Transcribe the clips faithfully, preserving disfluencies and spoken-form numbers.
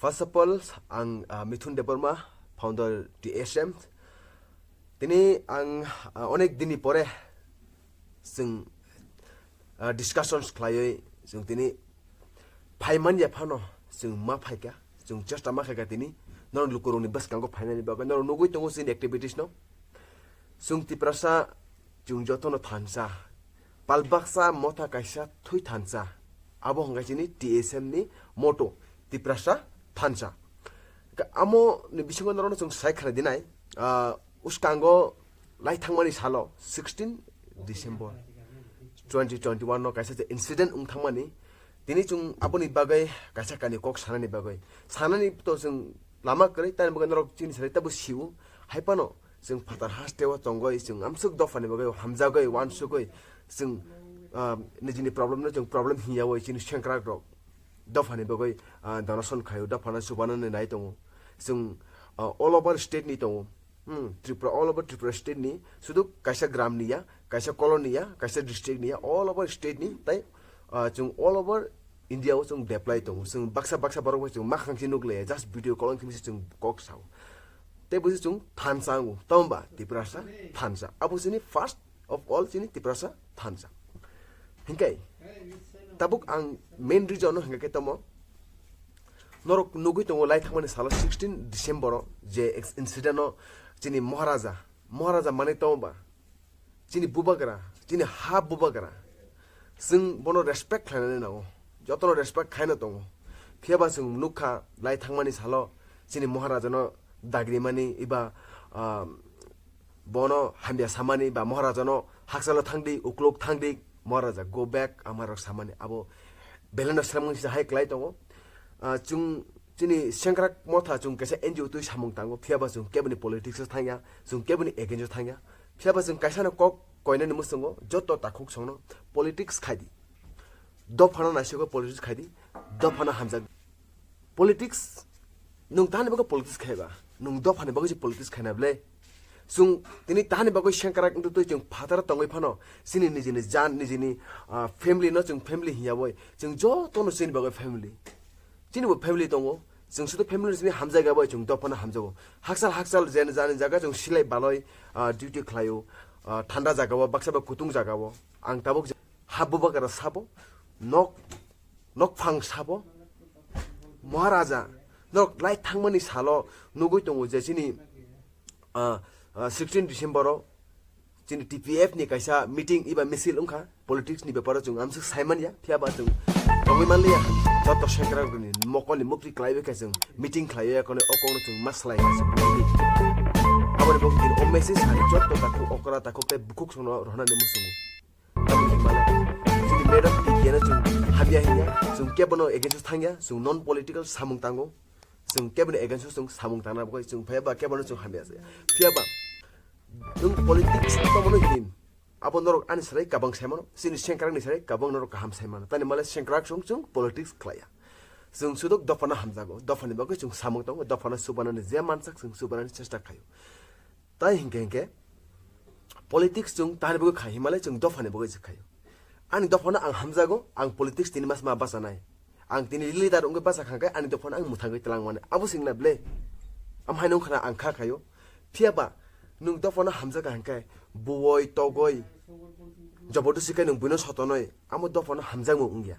First of all, ang, ah, Mithun Debbarma, founder T S M. Tini ang, ah, onek dini pore chwng, ah, discussions khlaiwi chwng tini phai manya phano chwng ma phaikha, chwng chesta ma khaikha tini norok lukurokni bwskango phainani bagwi. Norok nugwi tongo chini activities no. Chwng Tiprasa, chwng jotono thansa. Palbaksa motha kaisa thwi thansa. Abo hwnkha chini T S M ni motto, Tiprasa thansa. Ka-, amo ni bisingo norokno chwng sai khna dinai, ah, uskango lai thangmani salo sixteen December twenty twenty-one no kaisa je incident wng thangmani. Tini chwng aboni bagwi kaisa kani kok sanani bagwi. Sanani to chwng lama kwrwi, tani bagwi norok chini sarai tabo sio. Hai phano chwng phatar hasteo tongwi, chwng amsuk dophani bagwi hamjagwi, wansugwi, chwng, ah, nijini problem no chwng problem hiyawi chini sengkrak rok dophani bagwi, ah, donation khaio, dophano chubanani nai tongo. Chwng, ah, all over state ni tongo. Hmm, Tripura, all over Tripura state ni, sudu kaisa gram ni ya, kaisa colony ya, kaisa district ni ya, all over state ni, tai, ah, chwng all over India o chwng deploy tongo. Chwng baksa baksa borok bai chwng makhang si nukle, just video call wngkhe chwng kok sao. Tei busi chwng thansa ango, tongba Tiprasa thansa. Abo chini first of all chini Tiprasa thansa. Hingke, tabuk ang main reason no hingke tomo. Norok nugwi tongo lai thangmani salo sixteen December o je ex-, incident o chini Maharaja, Maharaja manwi tongba. Chini bubagra, chini ha bubagra. Chwng bono respect khlainani nango. Jotono respect khaina tongo. Phiyaba chwng nukha lai thangmani salo chini Maharajano dagrimani iba, ah, bono hamya samani ba Maharajano hakchalo thangdi, uklok thangdi, Maharaja go back, amarok samani abo beleno sremwng sida hai klai tongo. Ah, chwng chini sengkrak motha chwng kaisa N G O twi samung tango, phiyaba chwng keboni politics o thangya, chwng keboni against o thangya. Phiyaba chwng kaisano kok koinani mwswngo joto takhuk songno politics khaidi. Dophano naisiko politics khaidi, dophano hamjak. Politics, nwng tani bagwi politics khaiba, nwng dophani bagwi se politics khaina ble. Chwng tini tani bagwi sengkrak wngtwi twi chwng phataro tongwi phano, chini nijini jan, nijini, ah, family no chwng family hinya boi, chwng jotono chini bagwi family. Chini bo family tongo. Chwng sudu family ni simi hamjaiga bai chwng dophano hamjago. Hakchal hakchal jen jani jaga chwng silai baloi, ah, duty khlaio. Ah, thanda jaga o, baksa ba kutung jaga o. Ang tabuk ja-, ha bubagra sabo, nok, nok phang sabo. Maharaja, nok lai thangmani salo nugui tongo je chini, ah, ah, sixteen December o chini T P F ni kaisa meeting iba misil wngkha, politics ni beparo chwng amswk saimanya, phiyaba chwng tongwi manliya, joto sengkrak ni mokol ni mukti klaiwi khe chwng meeting khlaiwi ya kono o kokno chwng ma swlai kha chwng tongwi. Aboni bo chini o message sani joto takhuk okra takhuk tei bukhuk songno rohna ni muchungo. Tamo hinmale chini madam P K no chwng hamya hinya, chwng kebono against o thangya, chwng non political samung tango, chwng kebono against o chwng samung tangna bagwi chwng phiyaba kebono chwng hamya se. Phiyaba Nwng politics tongmano hin, abo norok ani sarai kabang saimano, chini sengkrak ni sarai kabang norok kaham saimano. Tani male sengkrak song chwng politics khlaiya. Chwng sudok dophano hamjago, dophani bagwi chwng samung tongo, dophano subanani je mansak chwng subanani chesta khaio. Tai hinkhe hinkhe politics chwng tani bagwi khai himale chwng dophani bagwi se khaio. Ani dophano ang hamjago, ang politics tini mas ma bachanai. Ang tini leader wngwi bacha kha khe ani dophano ang mwthangwi twlang mani. Abo singna ble. Amhaino wngkhana ang kha khaio. Phiyaba nwng dophano hamjak kha hwnkhe buwoi togoi jobodosi khe nwng buino sotonoi amo dophano hamjakmung wngya.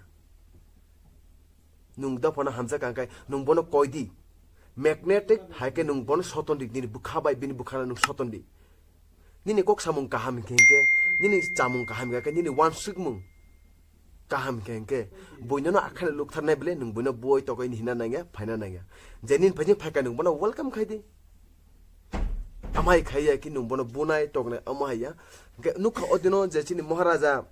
Nwng dophano hamjak kha hwnkhe nwng bono koidi. Magnetic hai khe nwng bono sotondi, nini bwkha bai bini bwkhano nwng sotondi. Nini kok samung kaham hinkhe hinkhe, nini chamung kaham hinkhe nini wansukmung kaham hinkhe hinkhe, buinono akheno lukthar nai bele nwng buino buoi togoi ni hina nangya, phaina nangya. Je nini phaijing phaikha nwng bono welcome khai di. Amai khaiya ki nwng bono bunai tognai amo haiya. Hinkhe nukha odino je chini Maharaja,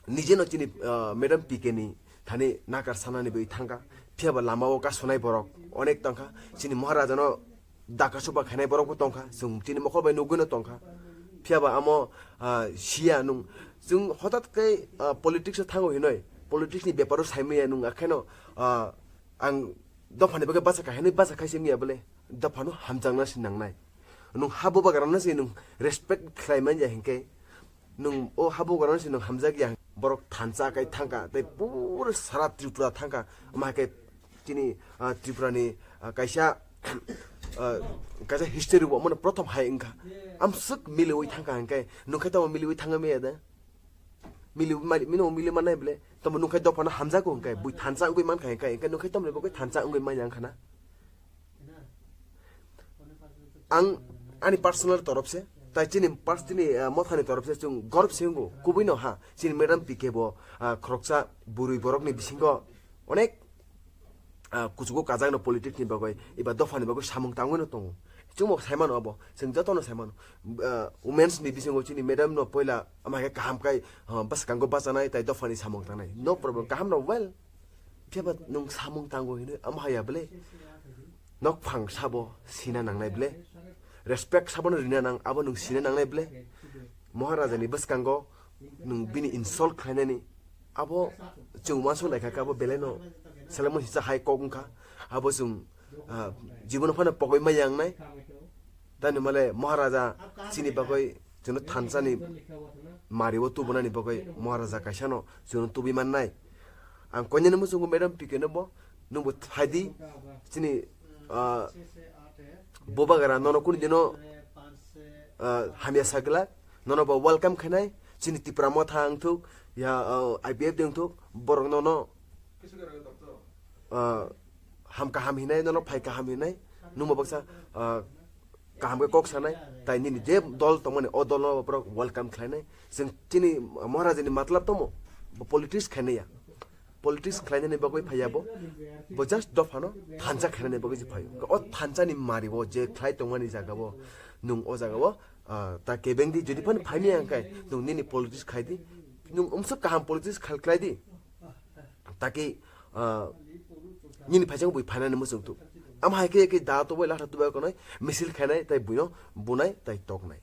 nijeno chini, ah, Madam P K ni thani nakar sanani bai thangkha. Phiyaba lamao kasonai borok onek tongkha. Chini Maharajano daka suba khainai borok bo tongkha. Chwng chini mokol bai nugwino tongkha. Phiyaba amo, ah, siya nung. Chwng hotat khe, ah, politics o thango hinoi. Politics ni beparo saimaya nung akheno, ah, ang dophani bagwi bacha kha hinoi bacha khaisi wngya bole. Dophano hamjakna si nangnai. Nung ha bubagrano se nung respect khlai manya hinkhe, nung o ha bubagrano se nung hamjakya, borok thansa kai thangkha, tei pura sara Tripura thangkha, ama hai khe Chini, ah, Tripura ni, ah, kaisa, ah, kaisa history bo mano prothom hai wngkha. Amswk miliwi thangkha hwnkhe, nungkhe tamo miliwi thangwi maya de? Miliwi mali, mino mili manai ble, tamo nungkhe dophano hamjago hwnkhe, bui thansa wngwi mankha hwnkhe, hwnkhe nungkhe tamni bagwi thansa wngwi manya wngkha na? Ang ani personal torop se, tai chini pers-, chini, ah, mothani torop se chwng gorb se wngo, kubui no ha, chini madam P K bo, ah, khoroksa bwrwi borok ni bisingo onek, ah, kuchugo kajak no politics ni bagwi, eba dopha ni bagwi samung tangwi no tongo. Chwng bo sai mano abo, chwng joto no sai mano. Ah, women's ni bisingo chini madam no poila ama khe kaham kai, ah, bwskango bachanai tai dopha ni samung tangnai. No problem, kaham no well. Phiya ba nwng samung tango hinwi ama haya ble? Nok phang sabo sina nangnai ble? Respect sabo no rina nang, abo nwng sina nangnai ble? Maharaja ni bwskango nwng bini insult khlainani abo chwng uansuk naikha khe abo belai no selengma sisa hai kok wngkha. Abo chwng, ah, jibono phano pogwi maya wngnai. Tani male Maharaja chini bagwi chwngno thansa ni mari o tubunani bagwi Maharaja kaisa no chwngno tubui mannai. Ang koinani muchungo madam P K no bo, nwngbo phaidi chini, ah, bubagara nono kunu dino, ah, hamya sagla, nono bo welcome khainai, chini Tipra motha wngthuk, ya, ah, I P F de wngthuk, borok nono, ah, ham kaham hinai, nono phai kaham hinai, nwngbo baksa, ah, kaham khe kok sanai, tai nini je dol tongmani, o dol no borok welcome khlainai. Chwng chini Maharaja ni matlab tongmo, bo politics khainai ya. Politics khlainani bagwi phaiya bo, bo just dophano thansa khainani bagwi se phaio. O thansa ni mari bo je khlai tongmani jaga bo, nwng o jaga o, ah, ta kebeng di, jodi phano phaimya hwnkhe nwng nini politics khai di, nwng umsuk kaham politics khai, khlai di. Taki, ah, nini phaisang bui phainani muchung tu. Am hai khe, khe da tubui latha tubui konoi misil khainai tai buino bunai tai toknai.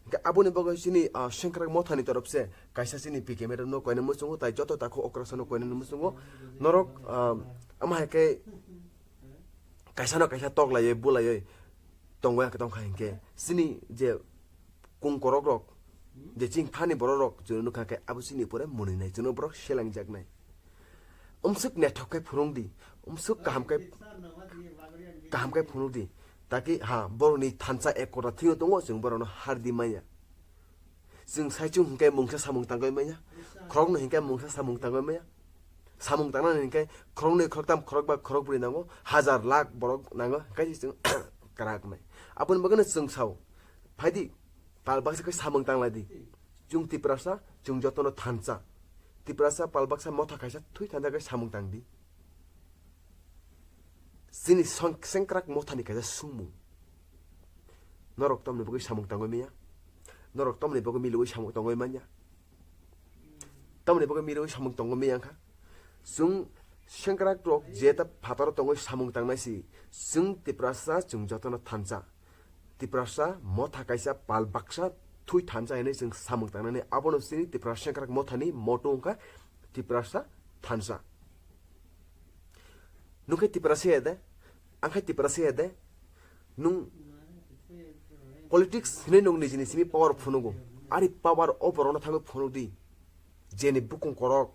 Hingke aboni bagwi chini, ah, sengkrak mothani torop se kaisa chini P K madam no koinani muchungo tai joto takhuk okrasano koinani muchungo. Norok, ah, am hai khe kaisa no kaisa tok laiwi bulaiwi tongwi tongkha hinkhe chini je kung korok rok, je chini thani borok rok, chwngno nukha khe abo chini pore mwnwi nai, chwngno borok selengjaknai. Umsuk naithok khe phunuk di, umsuk kaham khe, kaham khe phunuk di. Taki ha, borokni thansa ek kota thwino tongo, chwng borokno har di manya. Chwng saichung hinkhe mungsa samung tangwi manya, khoroknwi hinkhe mungsa samung tangwi manya. Samung tangnani hinkhe khoroknwi, khoroktham, khorokba, khorokbrwi nango, hajar lakh borok nango, hinkhe chwng kwrak wngnai. Aboni bagwino chwng sao, phaidi, pal baksa khe samung tanglai di. Chwng Tiprasa, chwng jotono thansa. Tiprasa pal baksa motha kaisa thwi thansa khe samung tang di. Chini song-, sengkrak mothani kaisa sungmung. Norok tamni bagwi samung tangwi manya? Norok tamni bagwi miliwi samung tangwi manya? Tamni bagwi miliwi samung tangwi manya wngkha? Chwng sengkrak rok je ta phataro tongwi samung tangnai si, chwng Tiprasa chwng jotono thansa. Tiprasa motha kaisa pal baksa thwi thansa hinwi chwng samung tangnani, abono chini Tiprasa sengkrak mothani motto wngkha Tiprasa thansa. Nung khe Tiprasa ya de, ang khe Tiprasa ya de, nung politics hinwi nung nijini simi power phunugo, ari power o borokno thangwi phunuk di, jeni bukung korok,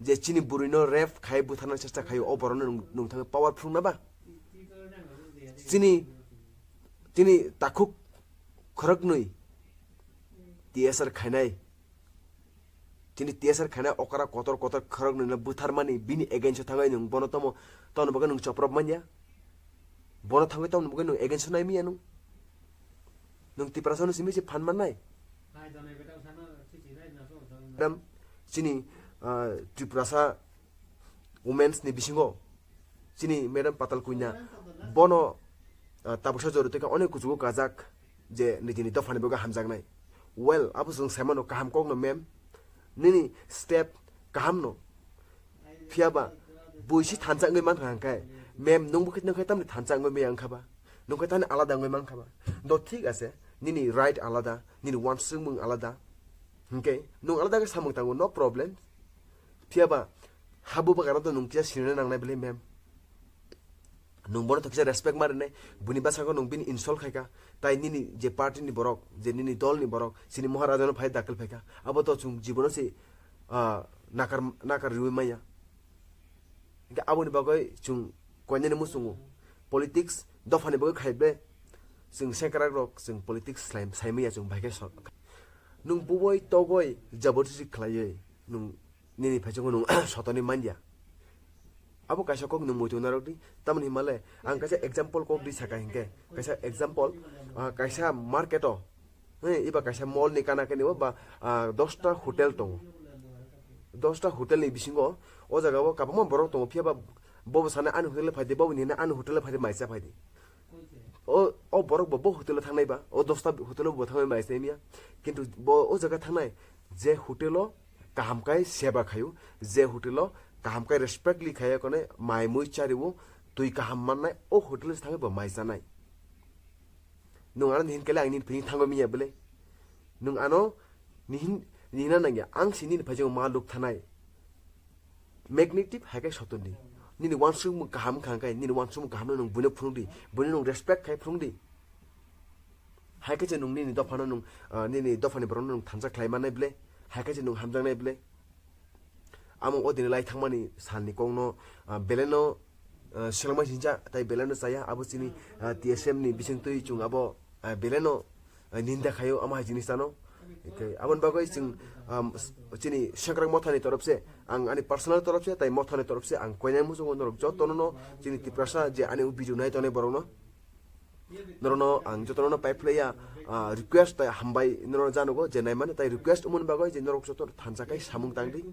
je chini bwrwino rape khai butharna chesta khaio, o borokno nung, nung thangwi power phunukna ba? Chini, chini takhuk khoroknwi T S R khainai, chini T S R khainai okra kotor kotor khoroknwino butharmani bini against o thangwi nung bono tomo, tono bagwi nung choprop manya? Bono thangwi tamoni bagwi nung against o nai manya nung? Nung Tiprasa no simi se phan mannai? Madam, chini, ah, Tiprasa women's ni bisingo chini madam Patal Kunya bono, ah, tabuksa jori tongkha, onek kuchugo kajak je nijini dophani bagwi hamjaknai. Well, abo chwng saimano kaham kokno ma'am, nini step kahamno. Phiya ba buisi thansa wngwi mankha hwnkhe, ma'am, nungbo khe, nung khe tamni thansa wngwi maya wngkha ba? Nung khe tamni alada wngwi mankha ba? Do thik ase, nini right alada, nini uansukmung alada. Hwnkhe nung alada khe samung tango, no problem. Phiya ba ha bubagara to nung kisa sinina nangnai bwle, ma'am. Nung bono to kisa respect ma rinai, buni bwskango nung bini insult khaikha, tai nini je party ni borok, je nini dol ni borok, chini Maharaja no phai dakil phaikha, abo to chwng jibono se, ah, nakar, nakar riwi maya. Hinkhe aboni bagwi chwng koinani muchungo politics dophani bagwi khai ble chwng sengkrak rok chwng politics slai-, saimanya chwng bai khe sor. Nwng buboi togoi jabardasti khlaiwi nwng nini phaichungo nwng sotoni manya. Abo kaisa kok nwng muitu narwk di, tamoni hinmale ang kaisa example kok di saka hinkhe, kaisa example, ah, kaisa market o, eh, iba kaisa mall ni kana kani o ba, ah, dosta hotel tongo. Dosta hotel ni bisingo o jaga o kwbangma borok tongo, phiya ba bo bo sana ani hotel o phai di, bo bo ni hina ani hotel o phai di, mai cha phai di. O, o borok bo, bo hotel o thangnai ba, o dosta hotel o bo thangnai mai cha miya. Kintu bo o jaga thangnai je hotel o kaham kai seba khaio, je hotel o kaham kai respectly khaio, kone mai mui chario, twi kaham mannai, o hotel o thangwi bo mai chanai. Nwng ano nihin kele ang nini phini thango miya bele. Nwng ano nihin, nina nangya, ang si nini phaichung ma luk thanai. Magnitude hai khe soton di. Nini uansukmung kaham wngkha hwnkhe, nini uansukmung kaham no nwng buino phunuk di, buino nwng respect khai phunuk di. Hai khe se nwng nini dophano nwng, ah, nini dophani borokno nwng thansa khlai mannai bele, hai khe se nwng hamjaknai bele. Amo o dini lai thangmani salni kokno, ah, beleno, ah, selengma sincha, tai beleno chaya, abo chini, ah, T S M ni bisingtwi chwng abo, ah, beleno, ah, ninda khaio, amo hai jinis ano. Hinkhe aboni bagwi chwng, ah, chini sengkrak mothani torop se, ang ani personal torop se, tai mothani torop se, ang koinai muchungo norok jotono no, chini Tiprasa je ani o video nai tongnai borokno. Norokno ang jotono no pipe phlaiya, ah, request tai hambai norokno janogo je naimani tai request umoni bagwi je norok joto thansa khai samung tang di.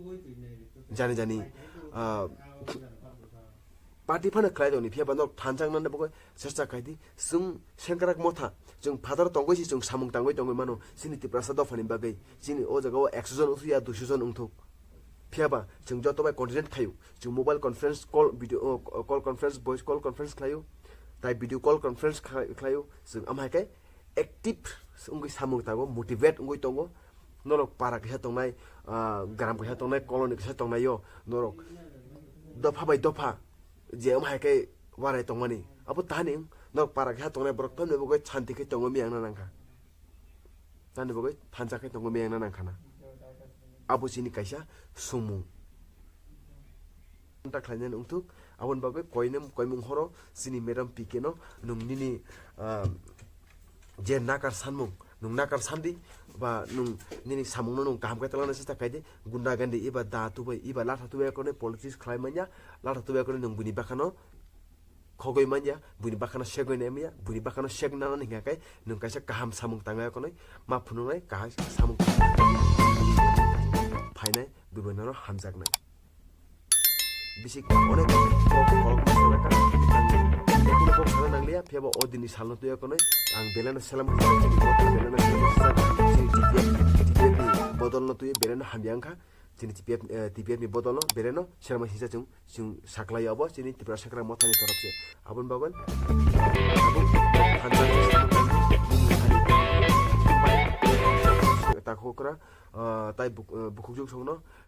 Jani jani, ah, party phano khlai tongni phiya ba norok thansa nani bagwi chesta khai di. Chwng sengkrak motha, chwng phatar tongwi si chwng samung tangwi tongwi mano chini Tiprasa dophani bagwi. Chini o jaga o ekso jon wngthok ya duiso jon wngthok. Phiya ba chwng joto bai coordinate khaio, chwng mobile conference call, video, uh, call conference, voice call conference khlaio, tai video call conference khlai-, khlaio, chwng amhai khe active wngwi samung tango, motivate wngwi tongo. Norok para kisa tongnai, ah, gram kisa tongnai, colony kisa tongnaio norok dopha bai dopha je amhai khe warai tongmani, abo tani norok para kisa tongnai borok tamni bagwi shanti khe tongo miyang na nangkha. Tani bagwi thansa khe tongo miyang na nangkha na. Abo chini kaisa sumung. Ta khlainani wngthuk, aboni bagwi koinwi koimung horo chini madam P K no nwng nini, ah, je nakar sanmung, nwng nakar sandi, ba nwng nini samungno nwng kaham khe twlangna chesta khaidi, gunda gandi iba da tubai, iba latha tubai khwnwi politics khlai manya, latha tubai khwnwi nwng bini bakhano khogwi manya, buini bakhano segwi nai manya, buini bakhano seg nanani hingkha khe nwng kaisa kaham samung tangwi khwnwi ma phunuknai, kaham samung phainai, buini bakhano hamjaknai. Bisik onek kok, kok, kok sana kha, ang kunu kok sana nangliya, phiya ba o dini salno tuya khwnwi ang beleno selam khe, beleno selam khe, chini T P F, T P F ni bodolno tuya beleno hamya wngkha. Chini T P F, eh, T P F ni bodolno beleno selma sisa chwng, chwng saklai obo chini Tripura Sengkrak Mothani torop se. Aboni bagwi abo thansa takhukra, ah, tai buk-, eh, bukhukjwk songno